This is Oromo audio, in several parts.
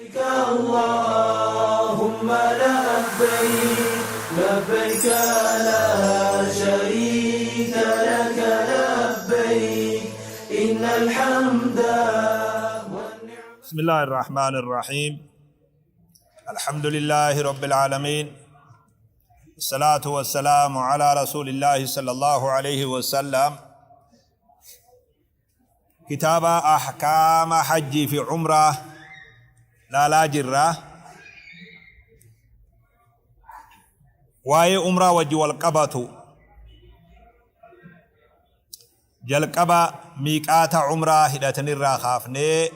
لبيك اللهم لبيك لبيك لا شريك لك لبيك إن الحمد والنعمة. بسم الله الرحمن الرحيم. الحمد لله رب العالمين، الصلاة والسلام على رسول الله صلى الله عليه وسلم. كتاب أحكام حج في عمرة لا جرة واي عمرة وجه والقبة jalqaba miiqaata umraa hidhatanirraa kaafnee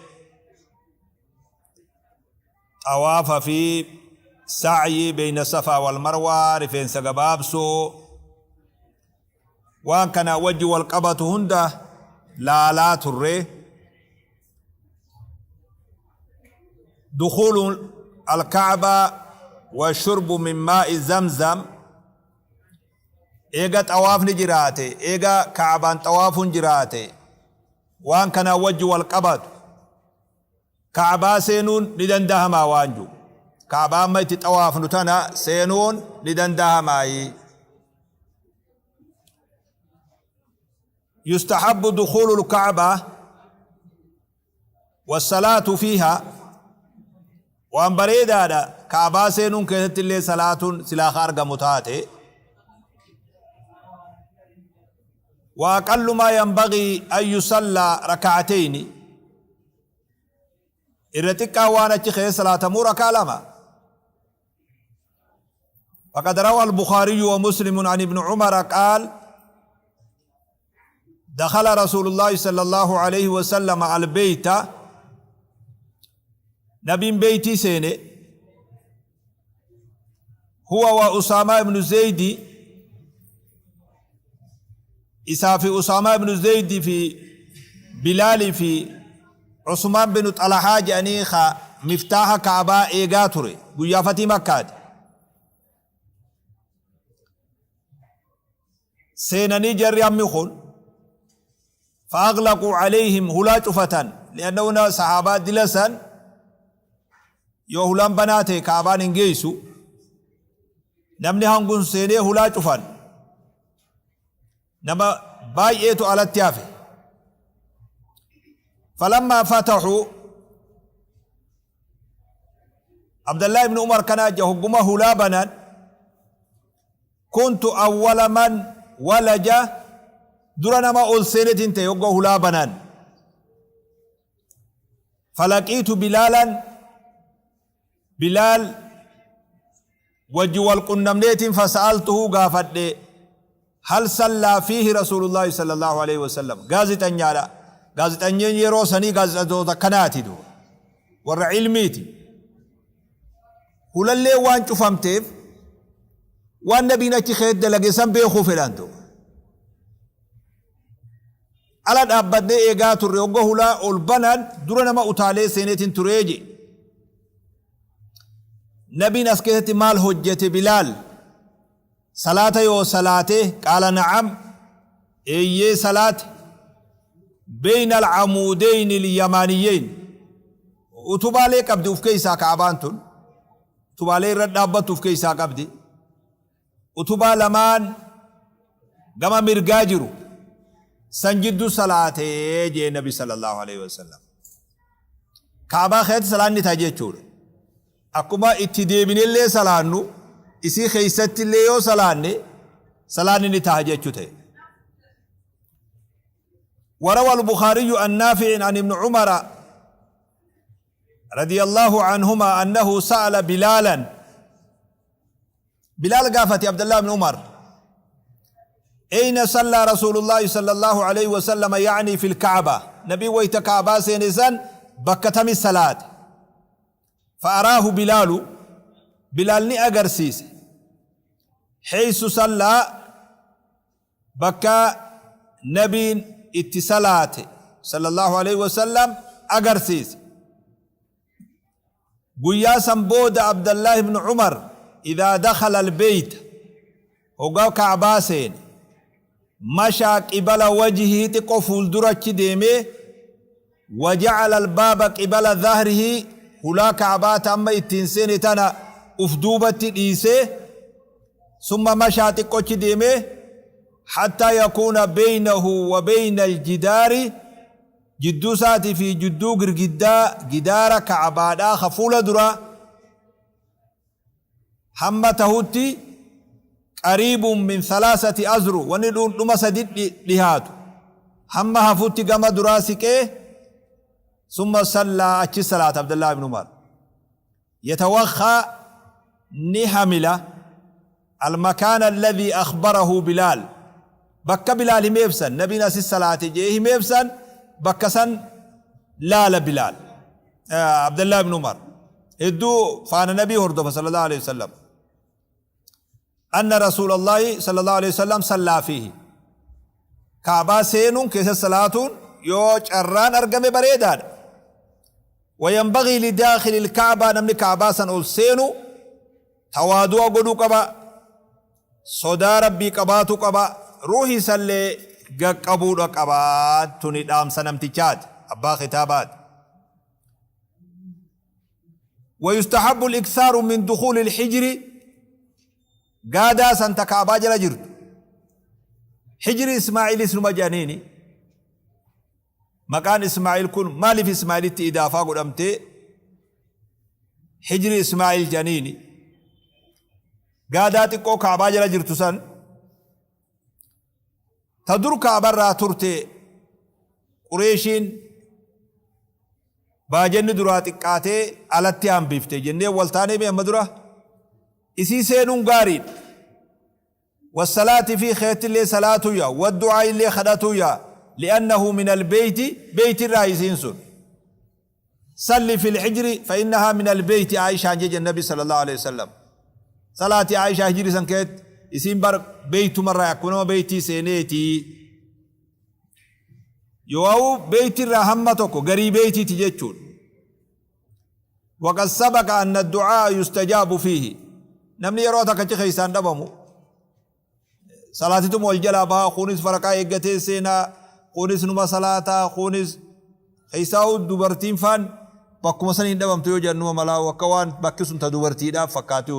xawaafa fi sa'yii beeyna safaa wal marwaa, rifeensa gabaabsuu, waan kana wajji wal qabatu hunda laalaa turre. Dukhulu alka'ba wa shurbu min maa'i zamzam. Eega xawaafni jiraate, eega ka'baan xawaafuun jiraate, waan kana wajji wal qabatu ka'baa seenuun ni dandahamaa waan jiru. Ka'baa amma itti xawaafnu tana seenuun ni dandahamaayi. Yustahabbu dukhuulu lka'ba wassalaatu fiiha. Waan bareedaadha ka'baa seenuun keessatti illee salaatuun silaa ka argamu taate. Wa aqallu maa yanbagii an yusallaa raka'atayni. Irra xiqqaa waan achi keessa salaatamuu rakaa lama. فقد روى البخاري ومسلم عن ابن عمر قال: دخل رسول الله صلى الله عليه وسلم البيت، نبي بيتي سيني، هو وأسامة بن زيد، إسا في أسامة بن زيد في بلال في عثمان بن طلحة جاني خا مفتاح كعبة إيغا تري guyyaa fatii Makkaati. Seenanii jarri hammi kun فأغلقوا عليهم hulaa cufatan، لأنه sahaabaa dilasan yoo hulaan banaa ta'e kaabaan hin geessu. Namni hangun seenee hulaa cufan, nama baay'eetu alatti hafe. فلما فتحوا، عبد الله بن عمر كان hogguma hulaa banan، كنت أول من ولج، dura nama ol seenetin ta'e hogga hulaa banan. فلقيت بلالا، بلال wajji wal qunnamneetiin، فسألته gaafadhe، هل صلى فيه رسول الله صلى الله عليه وسلم؟ Gaazixanyaadha. Gaazixanyeen yeroo sanii gaazixatoota kanaati duuba, warra ilmiiti. Hulallee waan cufamteef waan nabiin achi keessa dalage san beekuu fedhan duuba. Ala dhaabbannee eegaa turre, hogga hulaa ol banan dura nama utaalee seeneetiin turee je. Nabiin as keessatti maal hojjete, Bilaal? Salaata yoo salaate? قال نعم، eeyyee salaate، بين العمودين اليمانيين. Utubaalee qabdi uf keessaa kaabaan tun, utubaalee irra dhaabbattu uf keessaa qabdi. Utubaa lamaan gama mirgaa jiru san jiddu salaatee jee nabi صلى الله عليه وسلم. Kaabaa keessatti salaanni ta'a jechuudha. Akkuma itti deebinellee salaannu, isii keessatti illee yoo salaanne salaanni ni ta'a jechuu ta'e. وروى البخاري عن نافع عن ابن عمر رضي الله عنهما أنه سأل بلالا، بلال قافت عبد الله بن عمر، أين صلى رسول الله صلى الله عليه وسلم؟ يعني في الكعبة. نبي ويت كعبة سينسان بكتم الصلاة. فأراه بلال، بلال ني أغرسيس، حيث صلى، بكا نبي اتصالات صلى الله عليه وسلم أغرسيس. Guyyaa san booda Abdallah ibn Umar إذا دخل البيت، hoggaa Ka'baa seene، مشى قبل وجهه، xiqqoo fuuldurachi deemee، وجعل الباب قبل ظهره. Hulaa Ka'baa ta amma ittiin seene tana uf duubatti dhiisee, summa mashaa xiqqochi deemee, hattaa yakuuna beynahu wa beyna aljidaari, jidduu isaatii fi jidduu girgiddaa, gidaara, Ka'baadhaa ka fuula duraa hamma tahutti, qariibun min thalaasati azru, wanni dhundhuma sadi dhihaatu hamma hafutti gama duraa siqee, Summa sallaa achi salaata Abdallah ibn Umar. Yatawakhaa ni hamila almakaana alladhii akhbarahu Bilaal. Bakka Bilaal himeef san, Nabiin asi salaate je'ee himeef san bakka san laala Bilaal. Abdallah ibn Umar. Hedduu faana Nabii hordofa sallallahu alaihi wasallam. Anna Rasuulallahi sallallahu alaihi wasallam sallaa fiihi. Kaabaa seenuun keessa salaatuun yoo carraan argame bareedaadha. Wayanbagii lidaakhili lkaabaa, namni kaabaa san ol seenu tawaadu'a godhuu qaba. Sodaa Rabbii qabaatu qaba. Ruuhii isallee gaqqabuudha qaba. Tuni dhaamsa namtichaati. Abbaa kitaabaati. ويستحب الإكثار من دخول الحجر قادا سنتا كعبا جلا جرت حجر إسماعيل اسم جانيني مكان إسماعيل كن مالف إسماعيل إضافة قدامتي حجر إسماعيل جانيني قادا تقو كعبا جلا جرت سن Ta dur Ka'barraa turte Qureeshiin baajanni duraa xiqqaatee alatti hambifte jennee wal taanee mee amma dura isii seenuun gaariidha. Wassalaati fi keettillee salaatuyya waddu'aaillee kadhatuyya li'annahu min albeeyti beeytirraa isiin sun. Salli fil hijri fa innahaa min albeeyti Aishaan jeje nabi sallallahu alaihi wasallam. Salaati Aishaa hijri san keetti isiin bar beeytumarraa akkuma nama beeytii seeneeti. Yoo beeytirraa hamma tokko garii beeytiiti jechuudha. Waqad sabaqa anna du'aa yustajaabu fiihi. Namni yeroo takka achi keessaan dhabamu salaatituma wal jalaa bahaa, kunis faraqaa eeggatee seenaa, kunis numa salaataa, kunis keessaa'u dubartiin faan bakkuma san hin dhabamtu yoo jedhan numa malaa akka waan bakki sun ta dubartiidhaaf fakkaatu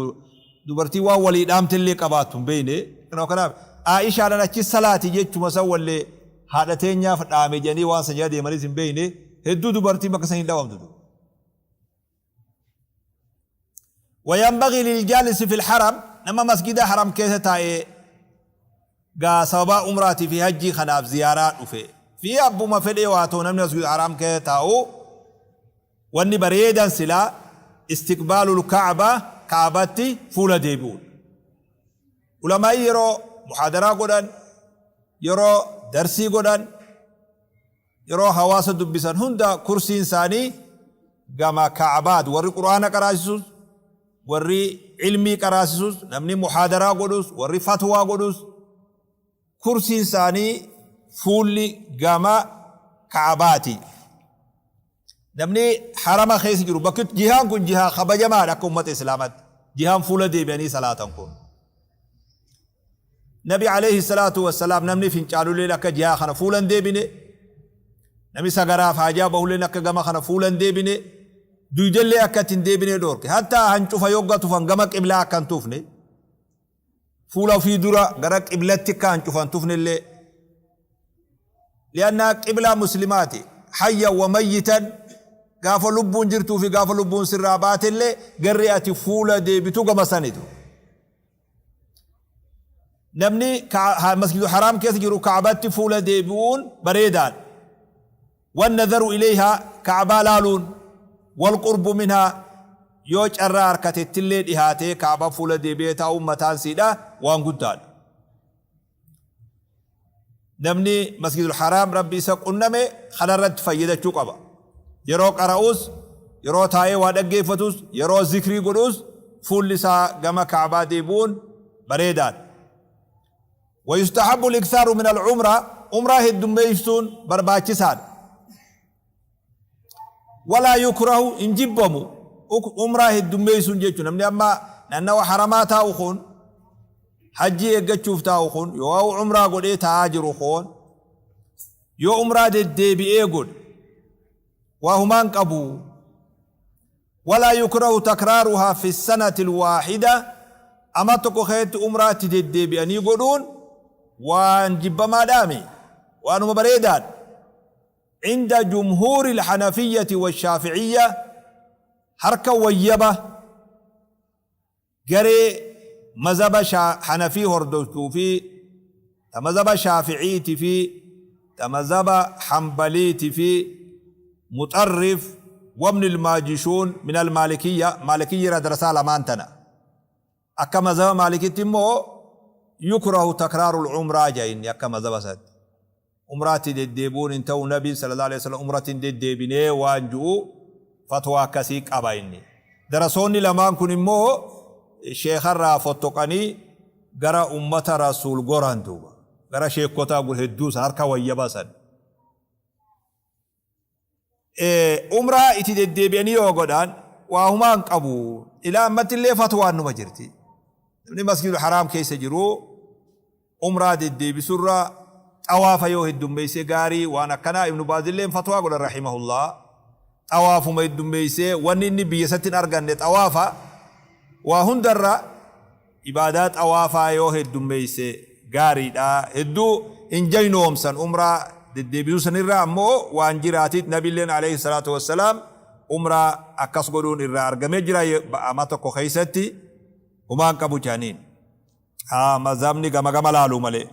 dubartiin waan walii dhaamtellee qabaattu hin beekne. Kanaaf Aishaadhaan achi salaati jechuma san wallee haadha teenyaaf dhaame jedhanii waan san jala deemanis hin beekne, hedduu dubartiin bakka san hin dhabamtu. وينبغي للجالس في الحرم نما مسجد حرم كيسة تاي غا سببا عمراتي في حجي خناف زيارات وفي في أبو ما فدي واتو نمني مسجد حرام كيسة تاو واني بريدا سلا استقبال الكعبة كعبتي فول ديبون علماء يرو محاضرة قدن يرو درسي قدن Yeroo hawaasa dubbisan hunda kursiin isaanii gama Ka'abaati. Warri Qur'aana qaraasisus, warri ilmii qaraasisus, namni muhaadaraa godhus, warri fatwaa godhus kursiin isaanii fuulli gama Ka'abaati. Namni harama keessa jiru bakki jihaan kun jihaa kabajamaadha akka ummata Islaamaatti. Jihaan fuula deebi'anii salaatan kun. Nabi alayhi salaatu wassalaam namni fincaanuleen akka jihaa kana fuula hin deebine, namni sagaraaf haajaa bahuleen akka gama kana fuula hin deebine, duydellee akka itti hin deebine dhoorke. Hattaa hancufa yogga tufan gama qiblaa akka hin tufne, fuula ofii dura gara qiblatti akka hancufa hin tufnellee. Li'annaa qiblaa muslimaati hayyan wa mayyitan, gaafa lubbuun jirtuu fi gaafa lubbuun sirraa baatellee garri ati fuula deebitu gama sanitu. Namni masjidu haraam keessa jiru Ka'batti fuula deebi'uun bareedaadha. Wannadharu ilayhaa Ka'baa laaluun, walqurbu minhaa yoo carraa harkatettillee dhihaatee Ka'baa fuula deebi'ee taa'uun mataan siidha waan guddaadha. Namni masjidul haraam Rabbi isa qunname kanarratti fayyadachuu qaba. Yeroo qara'us, yeroo taa'ee waa dhaggeeffatus, yeroo zikrii godhus fuulli isaa gama Ka'baa deebi'uun bareedaadha. ويستحب الإكثار من العمرة عمرة heddummeessuun barbaachisaadha. ولا يكره hin jibbamu umraa heddummeessuun jechuun namni amma naannawa haramaa taa'u kun hajjii eeggachuuf taa'u kun yoo umraa godhee taa'aa jiru kun yoo umraa deddeebi'ee godhe waa humaan qabu. Walaa yukrahu takraaruhaa fi sanati alwaahida, ama tokko keessatti umraa itti deddeebi'anii godhuun waan jibbamaadhaami, waanuma bareedaadha. Cinda jumhuuri alhanafiyyati washaafi'iyya, harka wayyaba garee mazhaba hanafii hordoftuu fi ta mazhaba shaafi'iiti fi ta mazhaba hanbaliiti fi muxarrif wabni almaajishuun min almaalikiyya, maalikiyyi irraa darasaa lamaan tana. Akka mazhaba maalikitti immoo yukrahu takraaru alumraa ja'a inni akka mazhaba isaatti. Umraatti deddeebi'uun hin ta'u, Nabiin sallallahu alaihi wasallam umratti hin deddeebinee waan ju'u fatwaa akkasii qaba inni. Darasoonni lamaan kun immoo sheekharraa fottoqanii gara ummata Rasuul goran duuba. Gara sheekkotaa hedduu san harka wayyaba san. Umraa itti deddeebi'anii yoo godhan waa humaa hin qabu. Ilaa ammatti illee fatwaan numa jirti. Namni Masjidul Haraam keessa jiru umraa deddeebisurra xawaafa yoo heddummeessee gaarii, waan akkanaa Ibnu Baazilleen fatwaa godhan rahimahullah. Xawaafuma heddummeessee, wanni inni biyya isatti hin arganne xawaafa, waa hundarra ibaadaa xawaafaa yoo heddummeeyse gaariidha. Hedduu hin jaynoomsan umraa deddeebisuu sanirraa, ammoo waan jiraatit Nabilleen aleyhi salaatu wassalaam umraa akkas godhuun irraa argamee jira ama tokko keeysatti, humaa hin qabu jedhaniin. Haa mazhabni gama gama laaluu malee.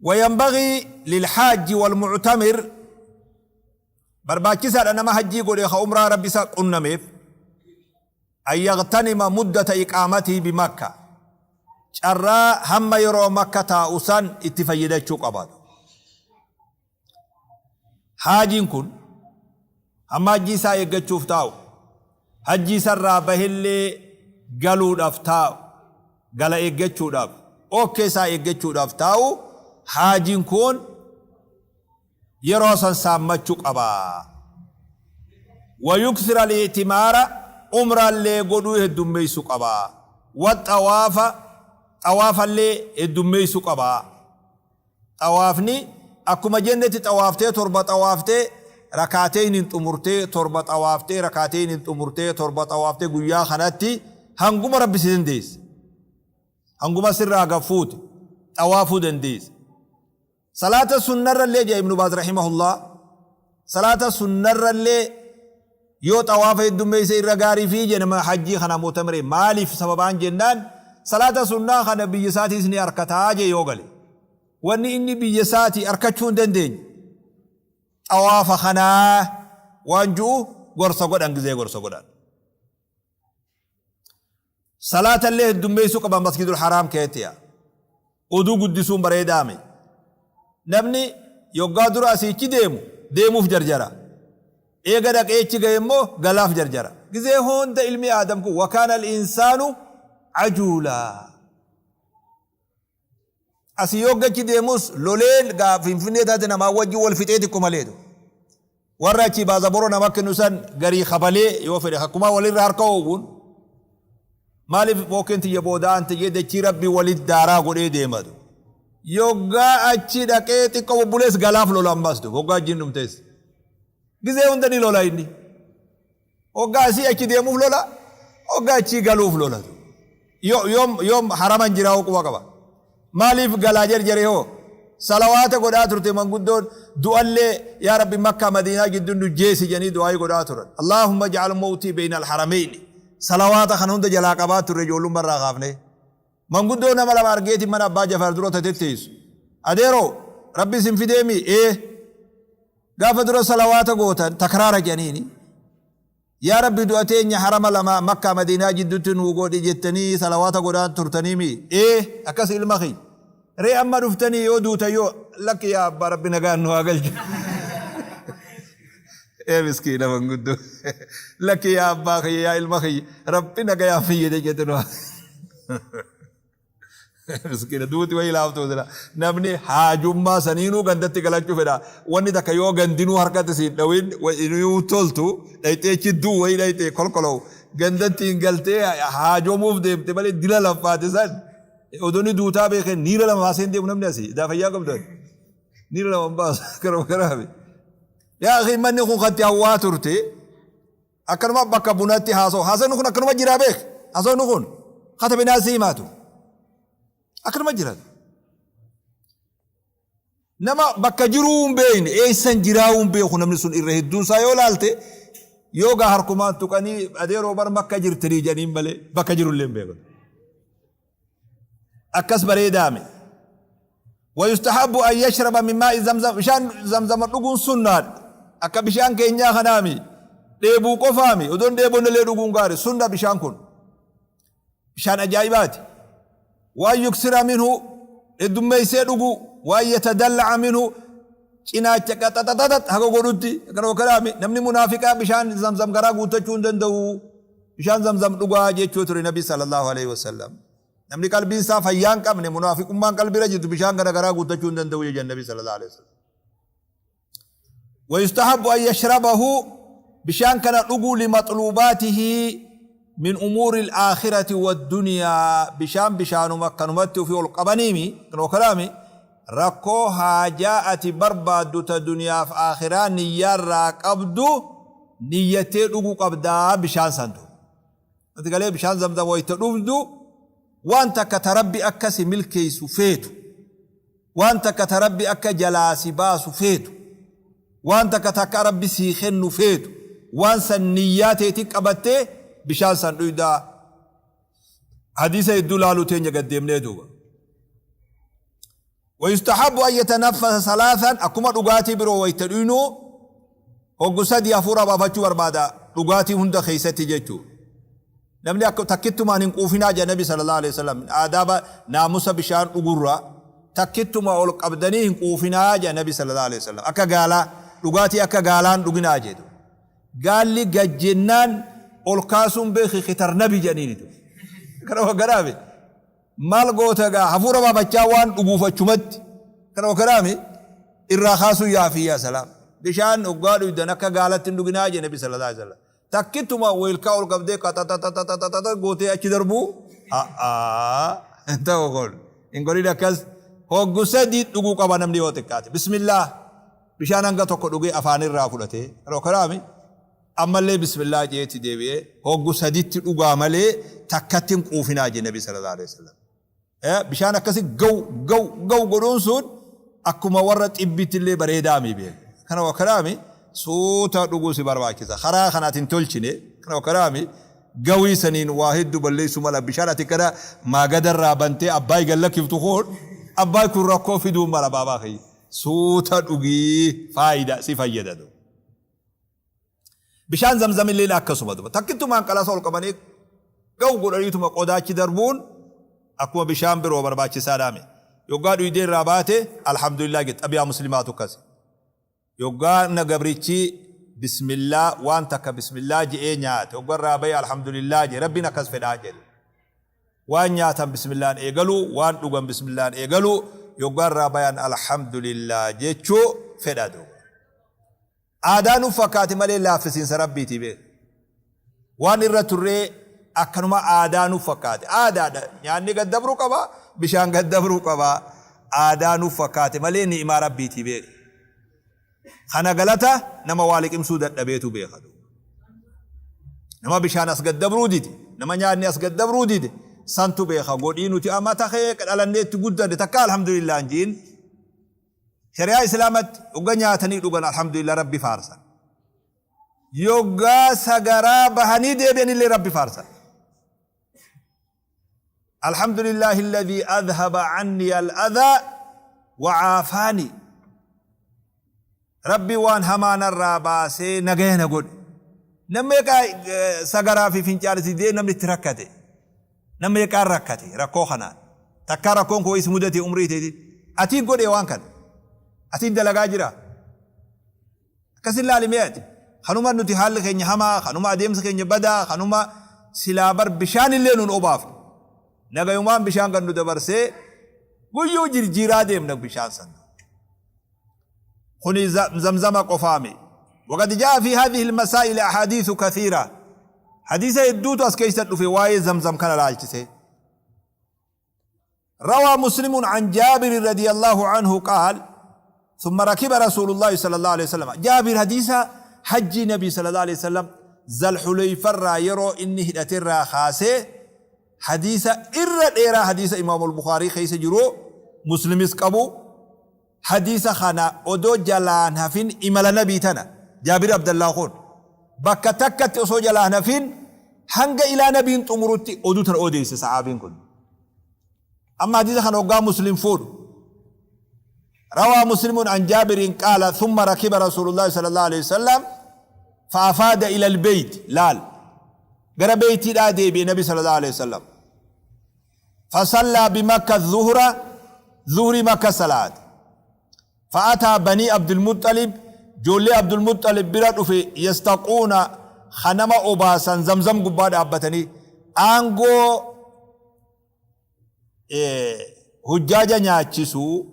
وينبغي للحاج والمعتمر، barbaachisaadha nama hajjii godhe ka umraa Rabbi isa qunnameef, أن يغتنم مدة إقامته بمكة، carraa hamma yeroo Makka taa'u san itti fayyadachuu qabaatu. Haajiin kun hamma hajjii isaa eeggachuuf taa'u, hajjii isarraa bahellee galuudhaaf taa'u, gala eeggachuudhaaf, okkee isaa eeggachuudhaaf taa'u, haajiin kun yeroo san saammachuu qaba. ويكثر الاعتمار، umraallee godhuu heddummeessu qaba. والطواف، xawaafallee heddummeessu qaba. Xawaafni akkuma jennetti xawaaftee, torba xawaaftee, rakaateen hin xumurtee, torba xawaaftee, rakaateen hin xumurtee, torba xawaaftee, guyyaa kanatti hanguma Rabbi si dandeesse. Hanguma sirraa gaffuute xawaafuu dandeesse. Salaata sunnarrallee, jedha Ibnu Baaz rahimahullah, salaata sunnarrallee yoo xawaafa heddummeesse irra gaarii fi jedha nama hajjii kana mu'tamire. Maaliif sababaan jennaan, salaata sunnaa kana biyya isaatiis ni arkataa jee yoo gale. Wanni inni biyya isaatii arkachuu hin dandeenye xawaafa kanaa waan ju'u gorsa godhan gizee gorsa godhan. Salaatallee heddummeessuu qaba Masjidul Haraam keessatti. Oduu guddisuun bareedaame. Namni yoggaa dura asiichi deemu deemuuf jarjara. Eega dhaqee achi gahe immoo galaaf jarjara. Gizee hunda ilmi Aadam kun وكان الإنسان عجولا. Asii yoo gachi deemus loleen gaa Finfinnee taate namaa wajjin wal fixee xiqqo maleetu. Warra achii baazaboro nama kennu san garii kabalee yoo fedhe akkuma walirra harka oowwuun maaliif bookeen tiyya booda'an tiyya dachii Rabbii walit daaraa godhee deematu. Yoggaa achi dhaqee xiqqo bubbulees galaaf lola ammas tu hoggaa achiin dhumtees. Gizee hunda ni lola inni. Hoggaa asii achi deemuuf lola, hoggaa achii galuuf lola. Yoom yoom haraman jiraa hoo quba qaba. Maaliif galaa jarjare hoo? Salawaata godhaa turte manguddoon, du'allee yaa Rabbi Makkaa Madiinaa gidduu nu jeesi jedhanii du'aayii godhaa turan. اللهم اجعل موتي بين الحرمين. Salawaata kana hunda jalaa qabaa turre ijoollummaa irraa kaafne. Manguddoo nama lama argeeti mana abbaa Jafaar dura tetteessu. Adeeroo, Rabbi isin fideemi? Ee. Gaafa dura salawaata gootan takraara jedhaniini. Yaa Rabbi, du'a teenya harama lama Makkaa Madiinaa jidduutti nuu godhi jettanii salawaata godhaa turtaniimi? Ee, akkas ilma kiyya. Ree amma dhuftanii yoo duutan yoo lakki yaa abbaa, Rabbi nagaan nu haa galchu. Ee miskiina manguddoo. Lakki yaa abbaa kiyya, yaa ilma kiyya, Rabbi nagayaan fayyade jette nu haa. Miskiina, duuti wayii laaftuu sila. Namni haajummaa saniinuu gandatti galachuu fedha. Wanni takka yoo gandinuu harkatti siin dhawin inuu toltu dhayxee chidduu wayii dhayxee kolkoloo gandatti hin galtee haajomuuf deemte malee dila laffaate san odonni duutaa beekee niira lama baasee hin deemu namni asii. Daa fayyaa qabdu. Niira lama hin baasu. Karama karaame. Yaa akhi manni kun katti hawwaa turte akkanuma bakka bunatti haasa'u haasawni kun akkanuma jiraa beek haasawni kun katabinaa si himaatu akkanuma jira. Nama bakka jiruu hin beekne eessan jiraa hin beeku namni sun irra hedduun isaa yoo laalte yoo gaa harkumaan tuqanii adeeroo bar makka jirtanii jedhaniin malee bakka jirullee hin beekan. Akkas bareedaame. Wayustahabbu an yashraba min maa'i zamzam bishaan zamzama dhuguun sunnaadha. Akka bishaan keenyaa kanaami dheebuu qofaami odoon dheebonnellee dhuguun gaari sunna bishaan kun. Bishaan ajaa'ibaati. Waan yuksira minhu heddummeessee dhuguu, waan yatadalla'a minhu cinaacha qaxaxaxaxax haga godhutti akkana kalaami namni munaafiqaa bishaan zamzam garaa guuttachuu hin danda'u. Bishaan zamzam dhugaa jechuu ture Nabi sallallahu alaihi wasallam. Namni qalbiin isaa fayyaa hin qabne munaafiqummaan qalbiirra jirtu bishaan kana garaa guuttachuu hin danda'u jedhan Nabi sallallahu alaihi wasallam. ويستحب أن يشربه بشان كان dhuguu لمطلوباته من أمور الآخرة والدنيا bishaan bishaanuma akkanumatti ofii ol qabaniimi kanoo kalaami rakkoo haajaa ati barbaaddu ta duniyaaf aakhiraa niyyaarraa qabdu niyyattee dhuguu qabdaa bishaan santu. Ati galee bishaan zamzam wayta dhugdu waan takka ta Rabbi akka si milkeessu feetu, waan takka ta Rabbi akka jalaa si baasu feetu, waan takka ta akka Rabbi sii kennu feetu, waan san niyyaa teeti qabattee bishaan san dhuydaa. Hadiisa hedduu laaluu teenya gad deemnee duuba. ويستحب أن يتنفس ثلاثا akkuma dhugaatii biroo wayta dhuynu hoggu sadii hafuura baafachuu barbaada dhugaatii hunda keessatti jechuu. Namni akka takkittumaan hin quufinaa jedha Nabi sallallahu alaihi wasallam aadaaba naamusa bishaan dhugurra takkittuma ol qabdanii hin quufinaa jedha Nabi sallallahu alaihi wasallam akka gaalaa dhugaatii akka gaalaan dhuginaa jedhu. Gaalli gad jennaan ol kaasuun beeki kitar nabi jedhaniinitu. Kana wagganaame. Maal goota gaa hafuura baafachaa waan dhuguuf achumatti kana wakanaami irraa kaasuu yaafii yaa salaam. Bishaan hoggaa dhuydan akka gaalatti hin dhuginaa jedhe Nabi sallallahu alaihi wasallam. Takkituma weelkaa ol qabdee qaxaxaxaxaxaxa gootee achi darbuu a'aa hin ta'u kun hin godhin akkas hoggu sadii dhuguu qaba namni yoo xiqqaate. Bismillah bishaan hanga tokko dhugee afaanirraa fudhatee kana wakanaami Ammallee bismillaah je'eeti deebi'ee hoggu saditti dhugaa malee takkatti hin quufinaa jee nabi sallallahu alaihi wasallam. Bishaan akkasi gaw gaw gaw godhuun sun akkuma warra xibbitti illee bareedaami beek. Kana wakkanaami suuta dhuguu si barbaachisa. Karaa kana ati hin tolchine kana wakkanaami gawii saniin waa hedduu balleessuu mala bishaan ati kana maagadarraa bantee abbaay gad lakkiftu kun abbaay kun rakkoo fiduu mala baabaa kiyya. Suuta dhugii faayida si fayyada. Bishaan zamzamilleen akkasuma duba. Takkittumaan qalasa ol qabanii gahu godhaniituma qodaachi darbuun akkuma bishaan biroo barbaachisaadhaame. Yoggaa dhuydee irraa baate alhamdulillah jette xabiyaa muslimaatu akkasi. Yoggaa na gabrichi bismillaa waan takka bismillaa je'ee nyaate yoggaa irraa bahe alhamdulillah jedhe rabbiin akkas fedhaa jedhe. Waan nyaatan bismillaan eegaluu, waan dhugan bismillaan eegaluu, yoggaa irraa bayan alhamdulillah jechuu fedha duuba. Aadaa nuf fakkaate malee laaffisiinsa Rabbiitii beek. Waan irra turree akkanuma aadaa nuf fakkaate. Aadaadha. Nyaanni gad dabruu qaba, bishaan gad dabruu qaba. Aadaa nuf fakkaate malee ni'imaa Rabbiitii beek. Kana galata nama waa liqimsuu dadhabeetu beeka. Nama bishaan as gad dabruu dide, nama nyaanni as gad dabruu dide, santu beeka. Godhii nuti amata kee dhalannee itti guddanne takka alhamdulillah hin jiin. Shari'aa Islaamatti yogga nyaatanii dhugan alhamdulillah Rabbi faarsan. Yoggaa sagaraa bahanii deebi'anillee Rabbi faarsan. Alhamdulillahi alladhii adhaba anni al-adhaa wa caafaani. Rabbi waan hamaa narraa baasee nagaya na godhe. Namni meeqaa sagaraa fi fincaan itti didee namni itti rakkate. Namni meeqaan rakkate rakkoo kanaan. Takkaa rakkoon koo is mudate umrii teetiin. Atii godhe waan kana. Atiin dalagaa jira. Akkasin laali mee ati. Kanuma nuti haalli keenya hamaa, kanuma adeemsa keenya badaa, kanuma silaa bar bishaan illee nun obaafne. Nagayumaan bishaan kan nu dabarsee guyyuu jirjiiraa deemna bishaan san. Kuni zamzama qofaami. Waqad jaa fi hadhihi almasaa'il ahadiithu kathiira. Hadiisa hedduutu as keessa dhufe waa'ee zamzam kana laalchise. روى مسلم عن جابر رضي الله عنه قال: ثم ركب رسول الله صلى الله عليه وسلم. جابر حديث حج نبي صلى الله عليه وسلم ذا الحليفة را يرو إني هدأت را خاسي حديث إر إيرا حديث إمام البخاري خيس جرو مسلم قبو حديث خنا أدو جلان هفين إمال نبي تنا جابر عبد الله خون بكا تكت أسو جلان هفين هنگ إلى نبي تمرتي أدو تن أوديس صحابين كن. أما حديث خنا وقا مسلم فود روى مسلم عن جابر قال ثم ركب رسول الله صلى الله عليه وسلم فأفاد إلى البيت لال غير بيتي لا دي بنبي صلى الله عليه وسلم فصلى بمكة الظهر ظهر مكة صلاة فأتى بني عبد المطلب جولي عبد المطلب برد في يستقون خنم أباسا زمزم قباد أبتني أنغو hujjaja nyaachisuu,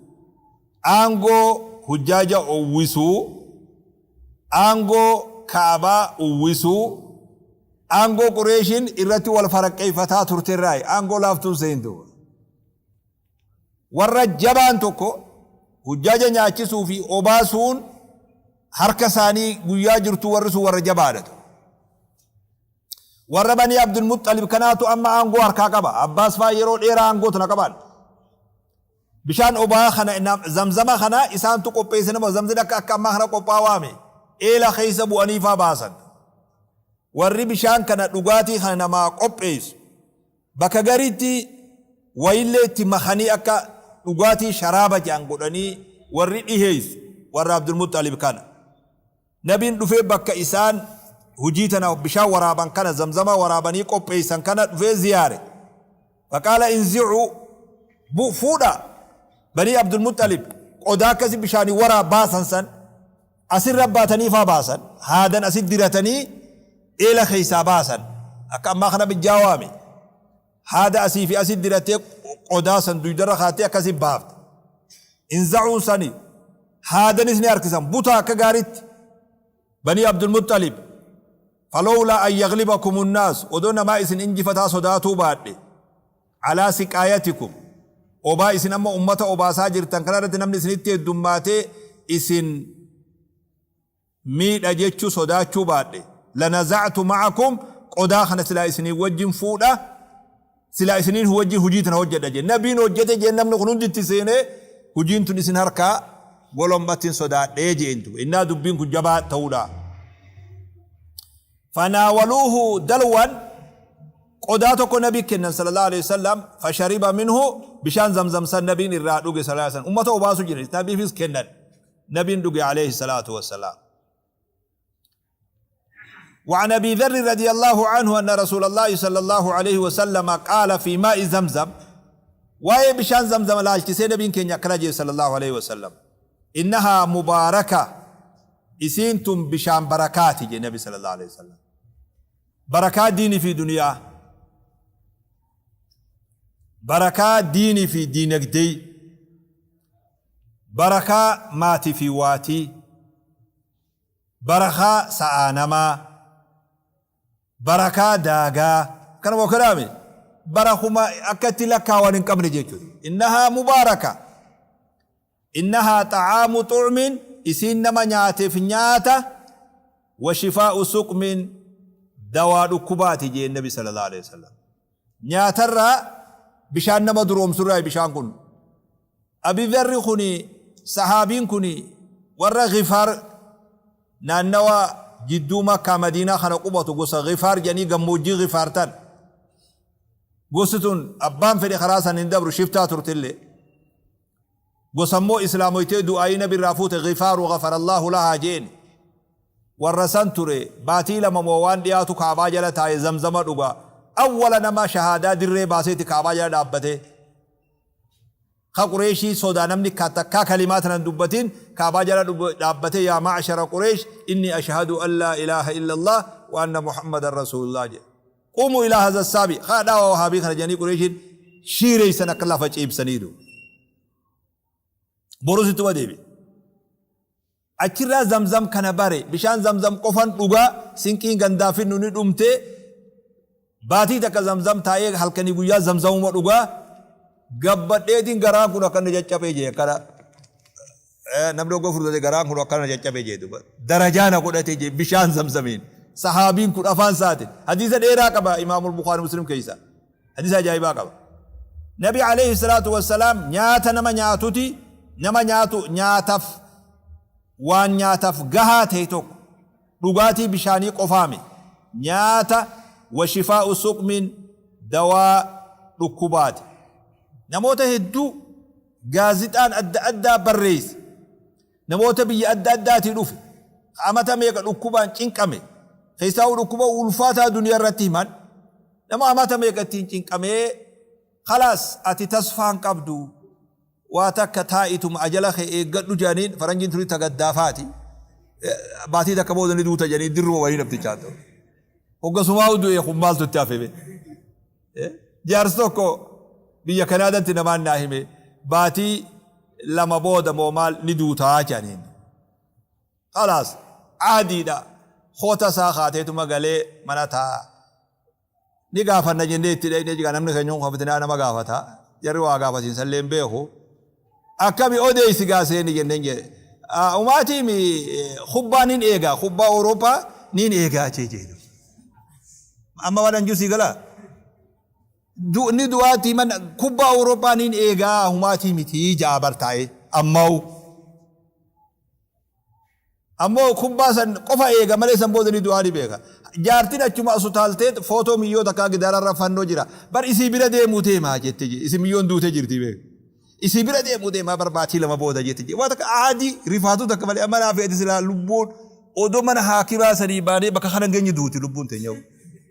aangoo hujjaja uwwisuu, aangoo kaabaa uwwisuu, aangoo Qureeshiin irratti wal faraqqeeffataa turterraayi aangoo laaftuun seentu. Warra jabaan tokko hujjaja nyaachisuu fi obaasuun harka isaanii guyyaa jirtu warri sun warra jabaadha. Warra Banii Abdul Muxalib kanaatu amma aangoo harkaa qaba. Abbaas faa yeroo dheeraa aangoo tana qaban. Bishaan obaa kana zamzama kana isaantu qopheesse nama zamzamni akka akka ammaa kana qophaa'aame eela keessa bu'anii faa baasan. Warri bishaan kana dhugaatii kana namaa qopheessu bakka gariitti wayillee itti makanii akka dhugaatii sharaaba jedhan godhanii warri dhiheessu warra Abdul Muxalib kana. Nabiin dhufee bakka isaan hujii tana bishaan waraaban kana zamzama waraabanii qopheessan kana dhufee ziyaare. Faqaala inzi'u fuudha Banii Abdul Muxalib qodaa akkasi bishaanii waraa baasan san asirra baatanii faa baasan haadan asit diratanii eela keessaa baasan akka ammaa kana bijjaawaame haada asii fi asit diratee qodaa san duydarra kaatee akkasi baafte. Inza'uun sani haadanis ni harkisan butaa akka gaariitti Banii Abdul Muxalib falowlaa an yaglibakum unnaas odoo namaa isin injifataa sodaatuu baadhe alaa siqaayatikum obaa isin amma ummata obaasaa jirtan kana irratti namni isinitti heddummaatee isin miidha jechuu sodaachuu baadhe lanazactu ma'akum qodaa kana silaa isinii wajjin fuudha silaa isiniin wajjin hujii tana hojjedha jee nabiin hojjete jee namni kun hundi itti seenee hujiin tun isin harkaa golombattiin sodaadhee jeentu innaa dubbiin kun jabaa ta'uudha. Fanaawaluuhu dalwan qodaa tokko nabii kennan sallallahu alaihi wasallam fashariba minhu bishaan zamzam san nabiin irraa dhuge sallallahu alaihi wasallam ummata obaasu jira nabiifis kennan nabiin dhuge alaihi salaatu wassalaam. وعن أبي ذر رضي الله عنه أن رسول الله صلى الله عليه وسلم قال في ماء زمزم واي بشان زمزم لالتسي نبي كن يكرجي صلى الله عليه وسلم إنها مباركة إسينتم بشان بركات النبي صلى الله عليه وسلم بركات ديني في دنيا بركات ديني في دينك دي بركة ماتي في واتي بركة سآنما بركة داغا كان وكرامي بركة أكتي لك وان قبل جيتو إنها مباركة إنها طعام طعم إسين نما نياتي في نياتا وشفاء سقم دواء كباتي جي النبي صلى الله عليه وسلم نياترا بشان نما دروم سراي بشان كن أبي ذر خني صحابين كني ورا غفار نانوا جدو مكة مدينة خنا قبطو قصة غفار جاني قموجي غفارتان قصتون أبان فري خراسا نندبرو شفتا ترتلي قصمو إسلامويتي دعائي نبي رافوت غفار وغفر الله لها جين والرسان تري باتي لما موان دياتو كعبا جلتا زمزم رقا أولا نما شهادة در باسيتي كعبا جلتا أبتي قريشي صدا نمني كتكا كلماتنا دبتين كعبا جلتا أبتي يا معشر قريش إني أشهد أن لا إله إلا الله وأن محمد رسول الله جي. قوموا إلى هذا السابي خادا وهابي خرجاني قريش شيري سنك الله فجيب سنيدو بروزي تو ديبي achirraa zamzam kana bare bishaan zamzam qofan dhugaa sinqiin gandaafin nuni dhumte baatii takka zamzam taa'ee halkanii guyyaa zamzamuma dhugaa gabbadheetiin garaan kun akkanna caccabee jee akkana Namni hoggoo furdate garaan kun akkana caccabe jee duba. Darajaa na godhate jee bishaan zamzamiin. Sahaabiin kun afaan isaatiin. Hadiisa dheeraa qaba Imaamul Bukhaari Muslim keessa. Hadiisa ajaa'ibaa qaba. Nabi alayhi salaatu wassalaam nyaata nama nyaatuti nama nyaatu nyaataf waan nyaataf gahaa ta'e tokko dhugaatii bishaanii qofaami nyaata wa shifaa'u suqmin dawaa dhukkubaati. Namoota hedduu gaazixaan adda addaa barreesse. Namoota biyya adda addaatii dhufe, ka amata meeqa dhukkubaan cinqame, keessaahuu dhukkuba ulfaataa duniyaa irratti himan, nama amata meeqa ittiin cinqamee khalaas ati tasfaa hin qabdu, waa takka taa'ituma ajala kee eeggadhu jedhaniin, faranjiin tuni ta gaddaafaati, baatii takka booda ni duuta jedhanii dirruma wayii namtichaan ta'u. Hoggasumaa du'e kun maaltu itti hafe bee? Jaarsi tokko biyya Kanaadatti namaan naa hime baatii 2 booda moo maal ni duutaa jedhaniin. Khalaas aadiidha koota isaa kaateetuma galee mana taa'a. Ni gaafanna jennee itti dhaqnee jira namni keenya kun kafatinaa nama gaafata. Jarri waa gaafatiinsa illee hin beeku. Akkami odeessi gaa seeni jenneen jedhe. Umaatiimi kubbaa nin eegaa kubbaa Awurooppaa nin eegaa jee jedhu. Amma waan anjuu sii galaa? Ni du'aatii man kubbaa Awurooppaa nin eegaa humaatii miti ja'a bar taa'ee ammaa'u. Ammoo kubbaa san qofa eega malee san booda ni du'aa ni beeka. Jaartin achuma as utaalteet footoo miyyoo takkaa gidaararra fannoo jira. Bar isii bira deemuu deemaa jette je. Isin miyyoon duute jirti beeka. Isii bira deemuu deemaa bar baatii 2 booda jette je. Waa takka aadii rifaatuu takka malee amma naa feeti silaa lubbuun odoo mana haakimaa sanii baanee bakka kana hin geenye duuti lubbuun teenya.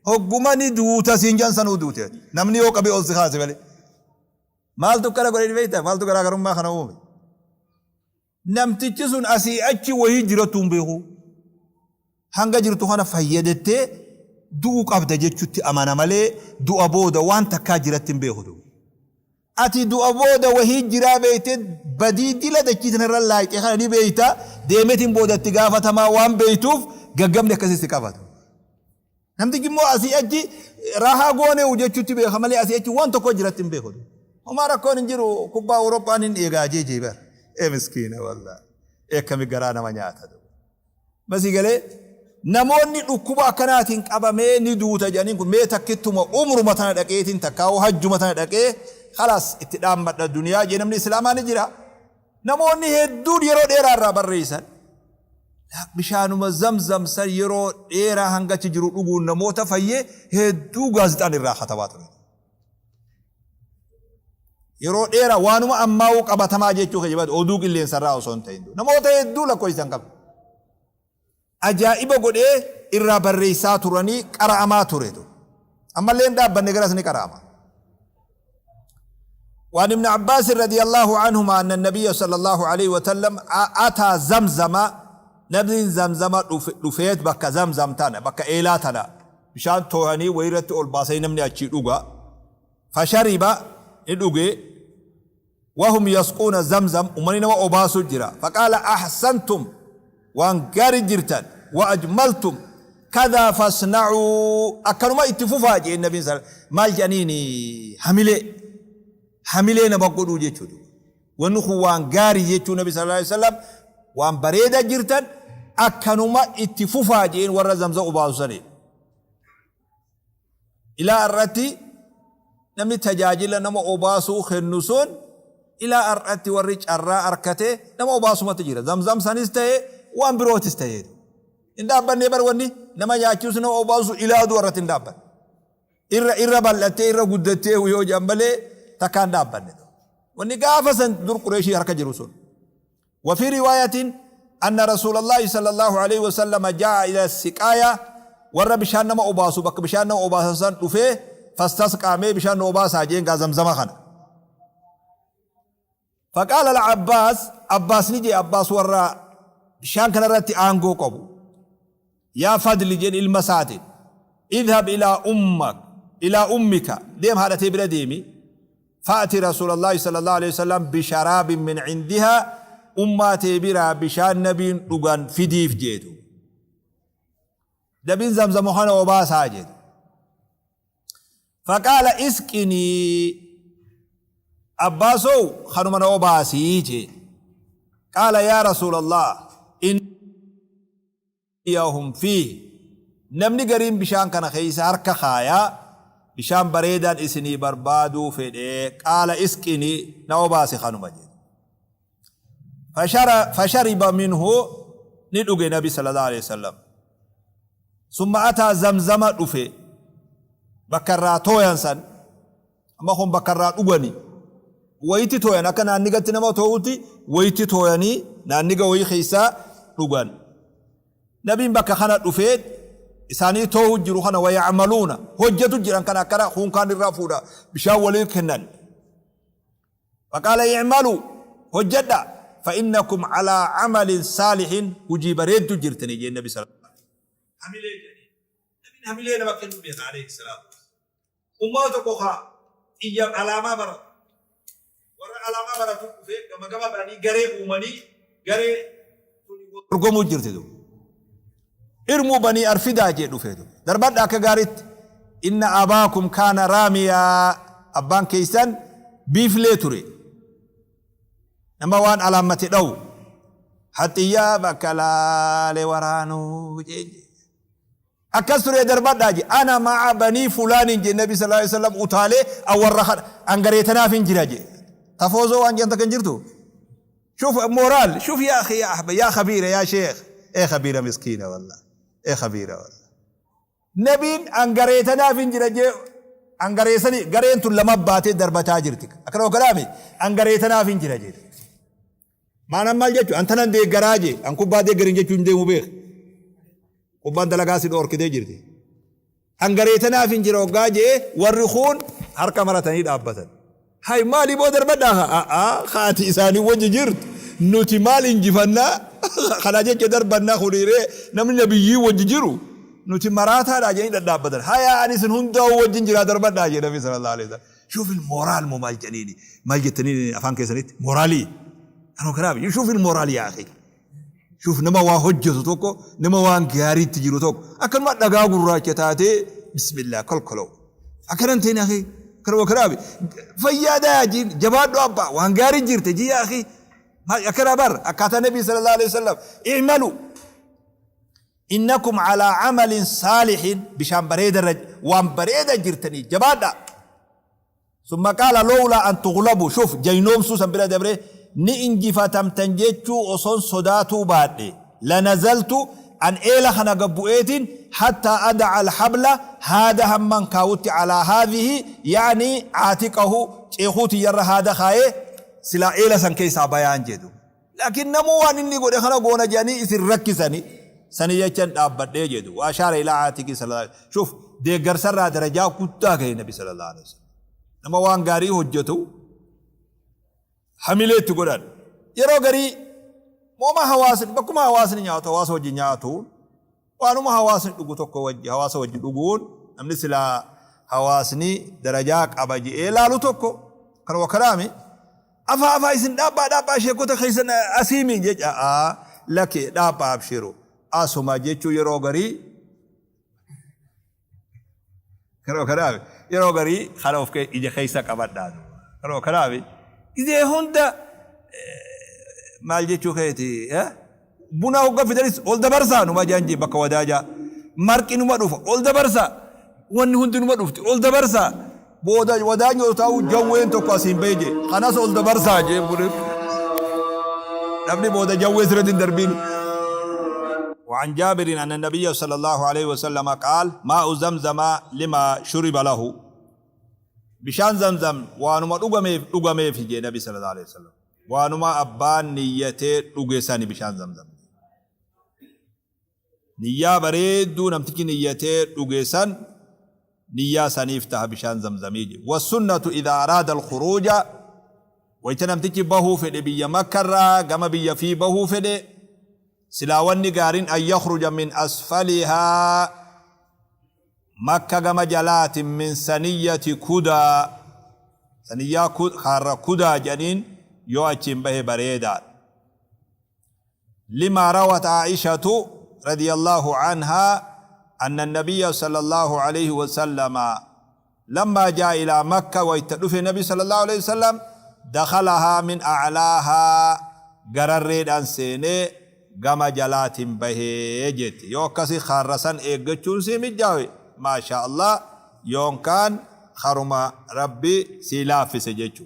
Hogguma ni duuta siin jedhan sanuu duute. Namni yoo qabee ol si kaase malee. Maaltu akkana godhe ni beektaa? Maaltu garaagarummaa kana uume? Namtichi sun asii achi wahii jirattuu hin beeku. Hanga jirtu kana fayyadattee du'uu qabda jechutti amana malee du'a booda waan takkaa jiratti hin beeku. Ati du'a booda wahii jiraa beeytee badii dila dachii tanarra laayxe kana ni beeyta deemetiin booda itti gaafatamaa waan beeytuuf gaggabni akkasii si qabata. Namtichi immoo asii achi raahaa gooneewu jechuutti beeka malee asii achi waan tokko jiratti hin beeku. Homaa rakkoon hin jiru kubbaa Awurooppaan hin eegaa jee jee bara. Ee miskiina wallaahi. Ee akkami garaa nama nyaata. Masii galee namoonni dhukkuba akkanaatiin qabamee ni duuta jedhaniin kun mee takkittuma umruma tana dhaqeetiin takkaa'uu hajjuma tana dhaqee khalaas itti dhaammadha duniyaa jee namni islaamaa ni jira. Namoonni hedduun yeroo dheeraa irraa barreessan. Bishaanuma zamzam san yeroo dheeraa hanga achi jiru dhuguun namoota fayye hedduu gaazexaan irraa katabaa ture. Yeroo dheeraa waanuma ammaa'uu qabatamaa jechuu keenya baatu oduu qilleensarraa osoo hin ta'in. Namoota hedduu lakkoofsan qaba. Ajaa'iba godhee irraa barreessaa turanii qara'amaa ture. Ammallee hin dhaabbanne garas ni qara'ama. وعن ابن عباس رضي الله عنهما أن النبي صلى الله عليه وسلم أتى زمزم نبي زمزم dhufeet bakka zamzam tana bakka eelaa tana bishaan toohanii wayirratti ol baasanii namni achii dhuga fashariba ni dhuge wahum yasquuna zamzam ummanni nama obaasu jira faqaala ahsantum waan gaari jirtan wa ajmaltum kadhaa fasna'uu akkanuma itti fufaa jeen nabiin sal maal jedhaniini hamilee hamilee nama godhuu jechuudha wanni kun waan gaarii jechuu nabi sallallahu alaihi wasallam waan bareeda jirtan akkanuma itti fufaa jeen warra zamzam obaasu saniin Ilaa har'atti namni tajaajila nama obaasuu kennu sun ilaa har'atti warri carraa arkate nama obaasumatti jira. Zamzam sanis ta'e waan birootis ta'e. Hin dhaabbannee bar wanni nama nyaachisu nama obaasu ilaa aduu irratti hin dhaabbanne. Irra irra bal'attee irra guddattee yoo jedhan malee takkaa hin dhaabbanne. Wanni gaafa san dur Qureeshii harka jiru sun. وفي رواية أن رسول الله صلى الله عليه وسلم جاء إلى السقاية warra bishaan nama obaasu bakka bishaan nama obaasan san dhufee fastasqaa mee bishaan nu obaasaa jeen gaa zamzama kana. Faqaala al-Abbaas Abbaas ni jee Abbaas warra bishaan kanarratti aangoo qabu. Yaa Fadli jeen ilma isaatiin idhab ilaa ummak ilaa ummika deem haadha tee bira deemi Fa'ti Rasuulallaahi sallallaahu aleyhi wasallam bisharaabin min cindihaa ummaa tee biraa bishaan nabiin dhugan fidiif jeetu. Nabiin zamzama kana obaasaa jeetu. Faqaala isqinii abbaasow kanuma na obaasii jee. Qaala yaa Rasuulallah innahum fiihi namni gariin bishaan kana keeysa harka kaayaa bishaan bareedaan isinii barbaaduu fedhee qaala isqini na obaasi kanuma jedhe. Fashariba minhu ni dhuge nabi sallallahu alaihi wasallam. Summa ataa zamzama dhufe bakka irraa tooyan san amma kun bakka irraa dhugani wayitti tooyan akka naannigatti nama too'utti wayitti tooyanii naanniga wayii keessaa dhugan. Nabiin bakka kana dhufee isaanii too'u jiru kana wayacmaluuna hojjetu jiran kana akkana kuunkaan irraa fuudha bishaan walii kennan. Faqaala i'maluu hojjedha fa'innakum calaa camalin saalihin hujii bareeddu jirtanii jeen nabi sallallahu alaihi wasallam. Hamilee jedhanii nabiin hamilee nama kennuu beeka alayhi salaatu. Ummata tokko ka xiyya alaamaa baratu warra alaamaa baratu dhufee gama gama baranii garee uumanii garee dorgomuu jirti du. Irmuu banii arfidaa jee dhufee du. Darbadha akka gaariitti. Inna abaakum kaana raamiyaa abbaan keessan biiflee ture. Nama waan alaammate dha'u. Haxxiyyaa bakka laalee waraanuu jee. Akkas ture darbadhaa je ana ma'a banii fulaaniin je nabi sallallahu alaihi wasallam utaalee an warra kana an garee tanaaf hin jira je tafoozoo waan jedhan takka hin jirtu شوف مورال شوف يا اخي يا احبه يا خبيره يا شيخ ايه خبيره مسكينه والله ايه خبيره والله نبين an garee tanaaf hin jira je an garee sani gareen tun lama baatee darbataa jirti akkana kalaami an garee tanaaf hin jira je maanaan maal jechu an tanan deeggaraa je an kubbaa deeggarin jechuun deemu beek Kubbaan dalagaa si dhoorkitee jirti. An garee tanaaf hin jira hoggaa jee warri kuun harka maratanii dhaabbatan. Hay maali boo darbadhaa haa haati isaanii wajji jirtu nuti maal injifannaa kana jecha darbannaa kuniiree namni nabiyyii wajji jiru nuti maraataadhaa jedhanii dhadhaabbatan. Hayaa ani isin hundaa'u wajjin jiraa darbadhaa jedhe nabi sallallahu alaihi wasallam. Shuuf mooraal moo maal jedhaniini maal jettanii afaan keessanitti mooraalii. Kanoo kanaaf shuuf mooraal yaa akhi. Shuuf nama waa hojjetu tokko nama waan gaariitti jiru tokko akkanuma dhagaa gurraacha taatee bismillah kolkoloo akkanan ta'in akhi kanuma kanaaf fayyaadaa jiin jabaadhu abbaa waan gaarii jirte jii akhi akkana bar akkaataa nabii sallallahu alaihi wasallam i'malu innakum calaa camalin saalihin bishaan bareeda waan bareeda jirtanii jabaadha. Summa qaala lowlaa an tughlabuu shuf jaynoomsuu san bira dabree ni injifatamtan jechuu osoon sodaatuu baadhe lanazaltu an eela kana gad bu'eetiin hattaa ada'a alhabla haada hamman kaawutti calaa haadhihi ya'nii caatiqahu ceekuu tiyyarra haada kaayee silaa eela san keessaa bayaan jedhu. Laakiin namuu waan inni godhe kana goona jedhanii isin rakkisani sani jechan dhaabbadhee jedhu. Wa ashaara ilaa caatiqii sallallahu alaihi shuf deeggarsarraa darajaa guddaa gahe nabi sallallahu alaihi wasallam. Nama waan gaarii hojjetu hamilee itti godhan. Yeroo garii mooma hawaasni bakkuma hawaasni nyaatu hawaasa wajjin nyaatu waanuma hawaasni dhugu tokko wajji hawaasa wajji dhuguun namni silaa hawaasni darajaa qaba je'ee laalu tokko kan wakalaami afaa afaa isin dhaabbaa dhaabbaa sheekota keessan asiimiin jecha laki dhaabbaa abshiru asuma jechuu yeroo garii yeroo kanaaf yeroo garii kana of ija keessa qabadhaa yeroo kanaaf gizee hunda maal jechuu keeti buna hogga fidanis ol dabarsaa numa jaanjii bakka wadaajaa marqi numa dhufa ol dabarsaa wanni hundi numa dhufti ol dabarsaa booda wadaajni ol taa'u jawween tokko asiin bahee jee kanas ol dabarsaa jee bune namni booda jawwee sirratti hin darbiin. وعن جابر أن النبي صلى الله عليه وسلم قال ماء زمزم لما شرب له bishaan zamzam waanuma dhugameef dhugameef jee nabi sallallahu alaihi wasallam waanuma abbaan niyyatee dhuge sani bishaan zamzam niyyaa bareedduu namtichi niyyatee dhuge san niyyaa saniif taha bishaan zamzamii je wassunnatu idaa araada alkhuruuja wayta namtichi bahuu fedhe biyya makkarraa gama biyya fii bahuu fedhe silaa wanni gaariin an yakhruja min asfalihaa makka gama jalaatin min saniyyati kudaa saniyyaa kaarra kudaa jedhaniin yoo achiin bahe bareedaadha. لما روت عائشة رضي الله عنها أن النبي صلى الله عليه وسلم لما جاء إلى مكة ويتدف النبي صلى الله عليه وسلم دخلها من أعلاها. Gararreedhaan seenee gama jalaatiin bahee jetti. Yoo akkasi kaarra san eeggachuun sii mijjaawe, maashaa Allah, yoonkaan karuma Rabbi sii laaffise jechu.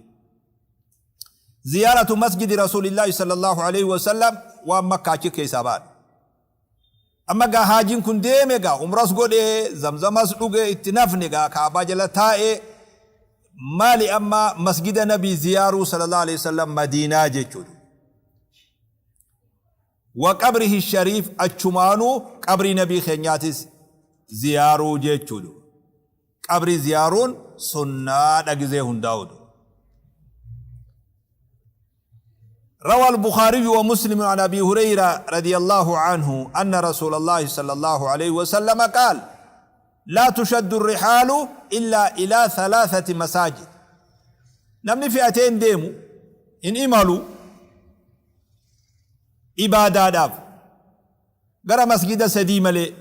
Ziyaaratu masjidi Rasuulillaahi sallallahu aleyhi wasallam waan Makkaa achi keessaa ba'an. Amma gaa haajiin kun deeme gaa umras godhe, zamzamas dhuge, itti nafne gaa Kaabaa jala taa'e. Maali amma masgida Nabii ziyaaruu sallallahu aleyhi wasallam Madiinaa jechuudha. Wa qabrihi shariif, achumaanuu qabrii Nabii keenyaatis ziyaaruu jechuudha. Qabrii ziyaaruun sunnaadha gizee hundaa'uudha. روى البخاري ومسلم عن أبي هريرة رضي الله عنه أن رسول الله صلى الله عليه وسلم قال: لا تشد الرحال إلا إلى ثلاثة مساجد. Namni fe'ateen deemu hin imalu ibaadaadhaaf gara masgida sadii malee,